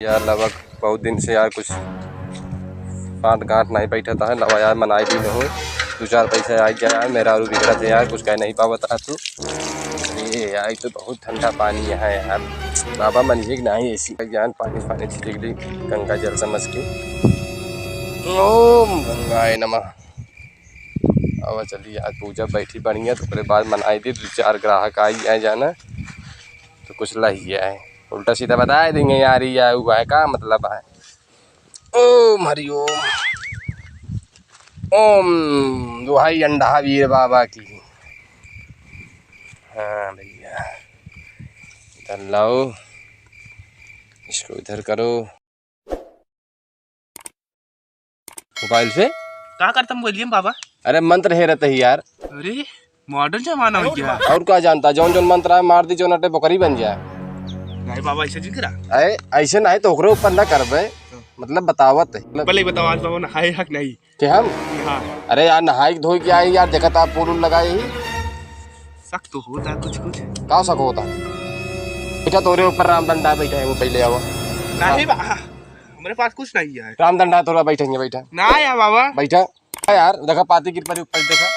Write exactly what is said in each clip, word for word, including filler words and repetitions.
यार, लवक बहुत दिन से यार कुछ बात गांठ नहीं बैठत है। लवा यार, मनाई भी नहीं हो, दो चार पैसा आ गया यार, मेहरारू बिगड़त है यार, कुछ कह नहीं पावत रहा तू। अरे यार, ये तो बहुत ठंडा पानी है यार, बाबा मनिए कि नहीं। ऐसी ज्ञान पानी, पानी छिड़क ली गंगा जल समझ के। ओम गंगाय नमः। अब चलिए, आज पूजा बैठी बढ़िया, तो ओकरे बाद मनाई दी, दो चार ग्राहक आई आए जाना, तो कुछ लही आए। उल्टा सीधा बताए देंगे यार, ये हुआ है, का मतलब है? ओम हरि ओम। ओम दुहाई अंडा वीर बाबा की। हाँ भैया, इधर लाओ, इसको इधर करो। मोबाइल से? का करता मोबाइल में बाबा? अरे मंत्र हेरत ही यार। अरे मॉडर्न जमाना हो गया। और का जानता, जौन जौन मंत्र है मार दी, जौन अटे बोकरी बन जाए। नहीं बाबा, ऐसे जिन करा। अरे ऐसे नहीं तो ओकरे ऊपर ना करबे, मतलब बतावत है। पहले ही बताओ आज बाबा नहाए हक नहीं? के हम? हाँ। अरे यार नहाई धोई के आई यार, देखा था फूल उल लगाए ही। शक तो होता है कुछ कुछ। का शक होता? बैठा तोरे ऊपर रामदंडा बैठा है, वो पहले आवा। नहीं बा-, हमारे पास कुछ नहीं है। रामदंडा तोरा बैठेंगे, बैठा। ना यार बाबा। बैठा। हाँ यार, देखा पाती गिर पड़ी ऊपर, देखा।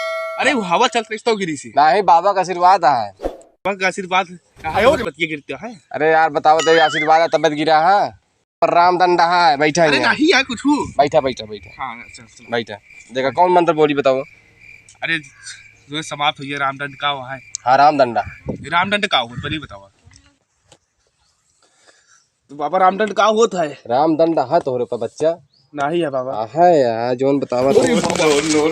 अरे वो हवा चल रही तो गिरी सी। नहीं, बाबा का आशीर्वाद है। बाबा का आशीर्वाद। आयो रे। बतिया गिरते हैं। अरे यार बताओ तो, आशीर्वाद है तब गिरा है। पर रामदंडा है, बैठा अरे है। नहीं यार कुछ हो। बैठा, बैठा, बैठा। हाँ, अच्छा, अच्छा। बैठा। देखा कौन मंत्र बोली बताओ। अरे जो समाप्त हुई है रामदंड का हुआ है। हाँ, रामदंडा। रामदंड का हुआ, पहले बताओ। तो बाबा रामदंड का होत है? रामदंड है तोहरे पर बच्चा। नहीं है बाबा। है यार, जौन बतावा तो। No, no,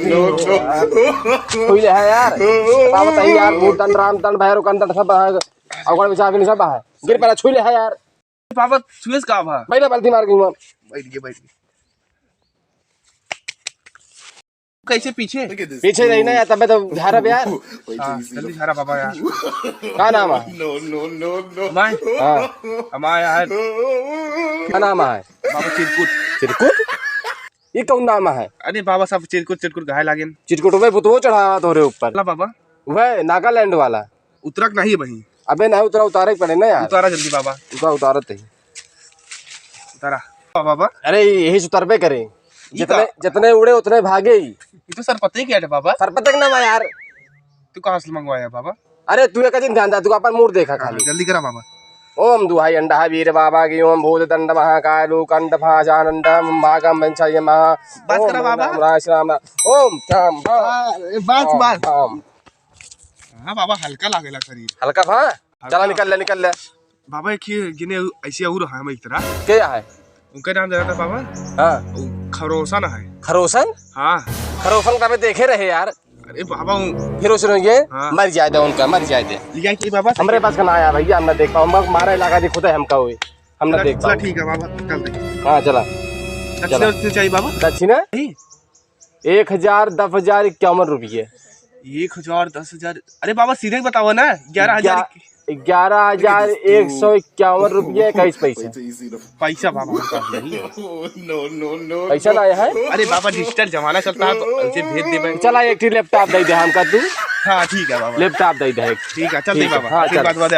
no, no। छुई ले है यार। बतावा तो यार, भूत दंड, रामदंड, भैरव कंदंड सब है। अगड़ विचार भी सब है। गिर पड़ा, छुई ले है यार। बाबा छुएस का बा? बैठा, बाल्टी मार के हुआ। बैठ गए, बैठ गए। कैसे पीछे? पीछे रही ना यार, तबे तो झारा बे यार। हाँ, जल्दी झारा बाबा यार। का नाम है? No, no, no, no। हमारे? हाँ। हमारे यार। का नाम है? बाबा चिरकुट। चिरकुट? ये कौन नाम है? अरे बाबा साहब, चिरकुट, चिरकुट घाय लागेन। चिरकुट में भूतवो चढ़ावा तोरे ऊपर। ला बाबा। वह नागालैंड वाला। उतरक नहीं बही। अबे नहीं उतरा, उतारे के पड़े ना यार। उतारा जल्दी बाबा। उतारा, उतारत ही। उतारा। बाबा। अरे यही से उतरबे करे। ई जितने, का? जितने उड़े उतने भागे ही। ये तो सरपते के अटे बाबा। सरपते के ना यार। तू कहाँ से मंगवाया बाबा? अरे तू एक दिन ध्यान दे, तू अपन मूड देखा हाँ, खाली। जल्दी करा बाबा। ओम दुहाई अंडा वीर बाबा की, ओम भूत दंड महाकालू कंड भाजानंद भागम वंशाय महा। बात ओम करा बाबा। राम राम राम राम। ओम राम राम। हाँ, ए, बात, राम बात। राम। हाँ बाबा, हल्का लागेला शरीर। हल्का भा? हल्का। चला निकल ले, निकल ले। बाबा एक ही गिने ऐसे और है हम एक तरह। क्या है? उनका नाम जाना था बाबा। हाँ। वो खरोसन है। खरोसन? हाँ। खरोसन का मैं देखे रहे यार। अरे बाबा वो फिर उसने ये हाँ। मर जाए दे उनका, मर जाए दे। लिया कि बाबा? हमरे पास का ना आया भैया, हम ना देख पाओ। हम मारे लगा दी खुद है हमका हुई। हम ना चला, देख चला पाओ। ठीक है बाबा, चल दे। हाँ, चला। दक्षिणा चला। उक्षिणा चाहिए बाबा? दक्षिणा? नहीं। एक हजार, दस हजार, इक्यावन रुपये। एक हजार, दस हजार। अरे बाबा, सीधे बताओ ना, ग्यारह हजार। ग्या-, ग्यारह हजार एक सौ इक्यावन रुपये इक्कीस पैसे। पैसा बाबा, हमरे पास नहीं है। पैसा ना आया है? अरे बाबा, डिजिटल जमाना चलता है, तो ऐसे भेज दे भाई। चला, एक ठी लैपटॉप दे दे हमका तू। हाँ, ठीक है बाबा। लैपटॉप दे दे एक। ठीक है, चल दे ठीक है, बाबा। हाँ, चल। आशीर्वाद वादे